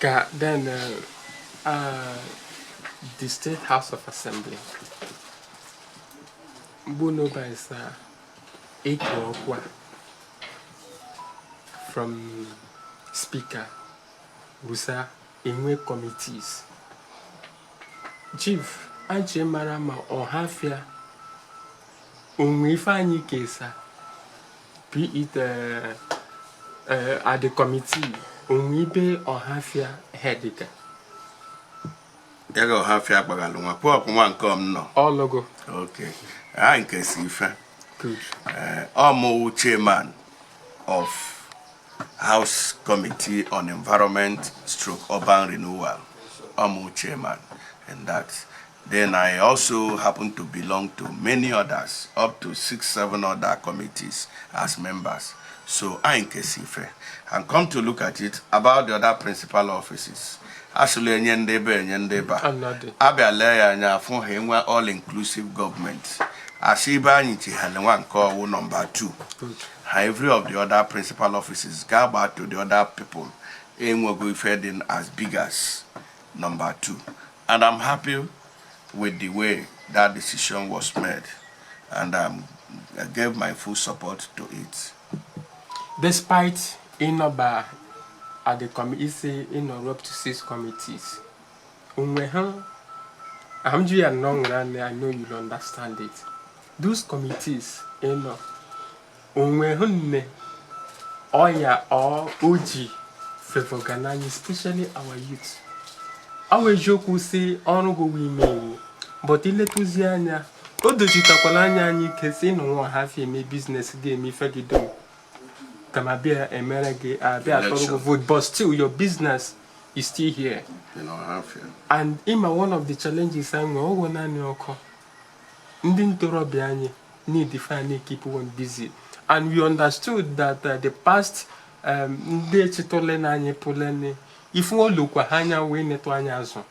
Ka then the State House of Assembly mgbe isa eke ọkwa from speaker rusa enwe committees, chief, anyị mara ma ọhafịa onwe ife anyị kesa, be it at the committee, onwe ibe ọhafịa head ka. Ya ga ọhafịa akpagalụ nwa kwuo ọkwụ nwa nke m nọ. Ọlụgo. Okay. Ha nke si ife. Good. Ọmụwụ chairman of House Committee on Environment stroke Urban Renewal. Ọmụwụ chairman in that. Then I also happen to belong to many others, up to six, seven other committees as members. So I nke si ife. And come to look at it, about the other principal offices. Asụlụ enye ndị ebe, enye ndị ebe a. Anọdị. Abịa lee ya anya, afụ ha enwe all inclusive government, asị ibe anyị chighala nwa nke ọwụ number 2. Good. Ha every of the other principal offices ga-agba to the other people enwego ife dị as big as number 2, and I'm happy with the way that decision was made, and I gave my full support to it. Despite ịnọba at the committee, isi ịnọrọ up to six committees, onwe ha ahụmju ya nnọọ nwere anya, I know you'll understand it. Those committees ịnọ onwe hụ nne ọya ọ o ji favor anyị, especially our youth. Ọ bụ eziokwu si ọrụ gị ime iwu, but iletụzi anya, o dochitakwala anya anyị ike si ịnọ nwa ha fi eme business gị, eme ife gị dum, kama bịa emere gị abịa atọrọ gị Election. vote, but still your business is still here. Have you? And ịma, one of the challenges anyị nwere ọgwụ naanị ọkụ ndị ntorobịa anyị need to keep one busy, and we understood that the past ndị echetụle na anyị pụlene ife olokwa ha anya wee netụ anya azụ,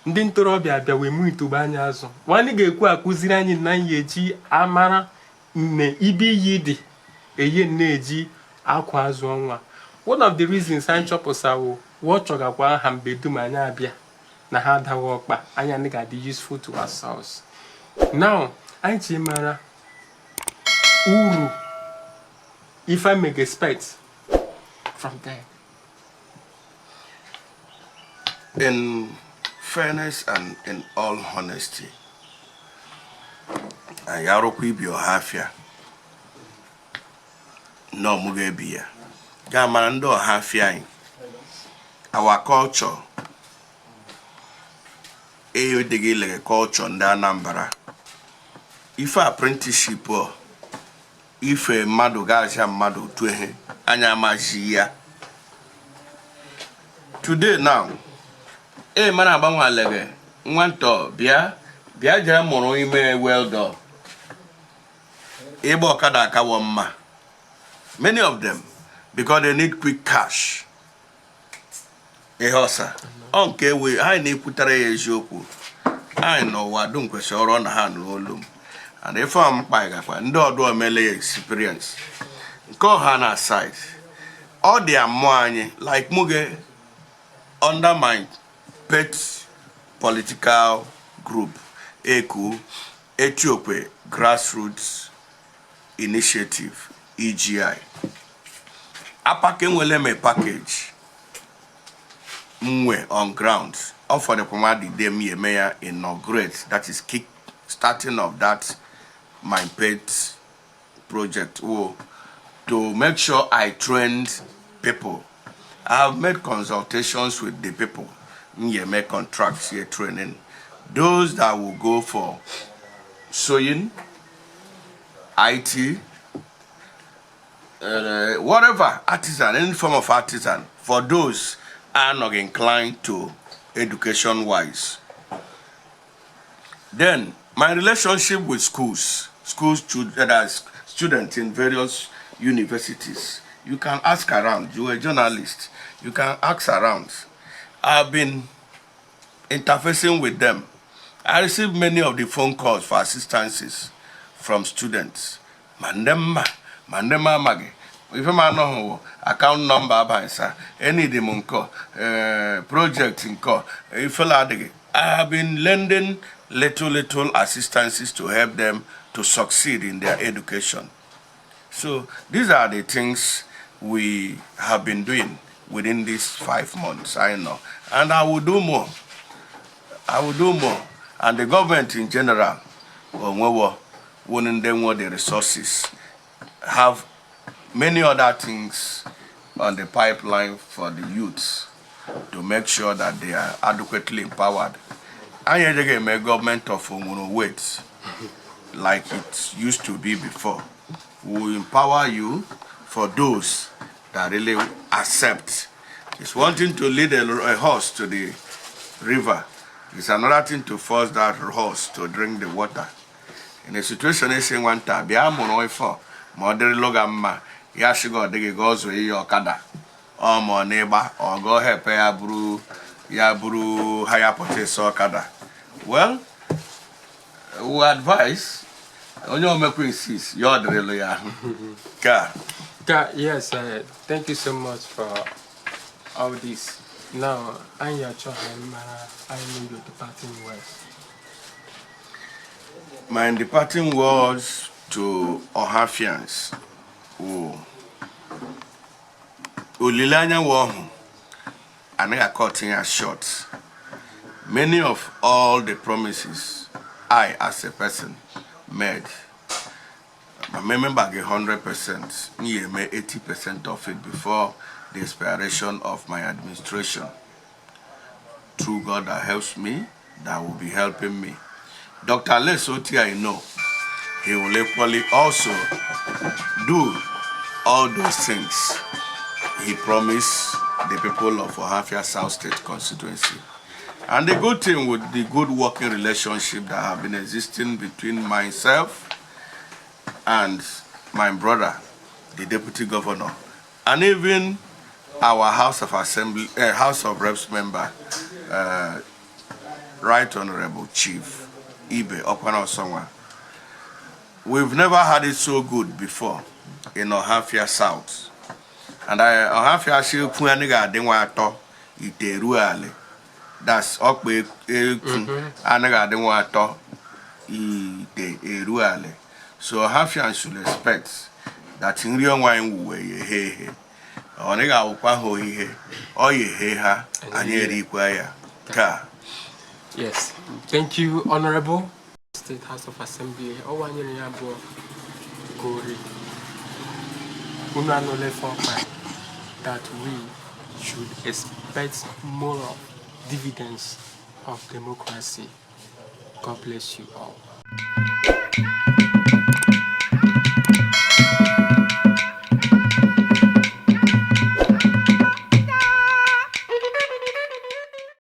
ndị ntorobịa bịa wee mụ itogbe anya azụ nwanne ga-ekwu akụziri anyị na anyị eji amara nne ibe iyi dị eye na-eji akwa azụ ọnwa. One of the reasons anyị chọpụtawo wọ chọgakwa aha mgbe dum anyị abịa na ha adaghị ọkpa anyị anaghị adị useful to ourselves. Now anyị ji mara uru ife I may expect from there. In fairness and in all honesty, anyị arụkwa ibi ọhafịa na ọmụ ga-ebi ya gaa mara ndị ọhafịa anyị, our culture eyodịghị ilege culture ndị Anambra. Ife apprenticeship ọ ife mmadụ ga-aja mmadụ otu ihe anyị amazi ya today. Now e mara agbanwalege nwantọ bịa bịa jee mụrụ ime welder, ịgba ọkada akawo mma. Many of them, because they need quick cash. Ihe ọsa ọ nke ewe anyị na-ekwutara ya eziokwu anyị n'ụwa dum kwesịrị ọrụ na ha nụrụ olu m, and ife a mkpa gakwa ndị ọdụ omele ya experience nke ọha na side ọ dị amụọ anyị like muge under my pet political group eku Etiokwe Grassroots Initiative, EGI. Apaka enwele m a package nwe on ground. Ọ fọdụkwa nwa the day m eme ya inaugurate, that is kick starting of that my pet project wo to make sure I trained people. I have made consultations with the people m make contracts here training those that will go for sewing, IT, whatever, artisan, any form of artisan, for those are not inclined to education wise. Then my relationship with schools, students in various universities. You can ask around. You are a journalist. You can ask around. I've been interfacing with them. I received many of the phone calls for assistances from students. Ma ndị mma, ma ndị m amaghị. Ife m anọghị wụ account number abaghị enidi m nkọ project nkọ ifela adịghị. I have been lending little little assistances to help them to succeed in their education. So these are the things we have been doing within these 5 months, I know. And I will do more. I will do more. And the government in general, onwewo, wouldn't they want the resources, have many other things on the pipeline for the youths to make sure that they are adequately empowered. Anyị ejeghị eme government of onwere wait like it used to be before. We will empower you for those that really accept. It's one thing to lead a horse to the river. It's another thing to force that horse to drink the water. In a situation esi nwata bịa mụrụ ife a, ma ọ dịrịlụ gị mma ya sị gị ọ dịghị gị ọzọ ihe ọkada ọ ma ọ n'ịgba ọ gọọ hepe ya bụrụ hire purchase ọkada. Well, we advise onye omekwa insist ya ọ dịrịlụ ya ahụ ka. Yes, thank you so much for all this. Now, anyị achọghị mara anyị know your departing words. My departing words to Ohafians wụ olileanya wụ ọhụ anaghị akọt ya short. Many of all the promises I as a person made, ma member gị 100%, m ga-eme 80% of it before the expiration of my administration. Through God that helps me, that will be helping me. Dr. Alex Otti, I know, he will equally also do all those things he promised the people of Ohafia South State constituency. And the good thing with the good working relationship that have been existing between myself and my brother, the deputy governor, and even our House of Assembly, House of Reps member, Right Honorable Chief Ibe Okwana Osonwa. We've never had it so good before in Ohafia South. And I, Ohafia si okwu anaghị adị nwa atọ ite ruo ala. That's ọkpa ekwu anaghị adị nwa atọ ite eru ala. So Ohafian should expect that nri ọnwa anyị wuwe ya eghe eghe. Ọ naghị awụkwa ha ohihe, ọ ya eghe ha, anyị erikwa ya. Ka. Yes, thank you, Honorable State House of Assembly. Ọwa nyere ya bụ Gori. Unu anụla ife ọkpa that we should expect more of dividends of democracy. God bless you all.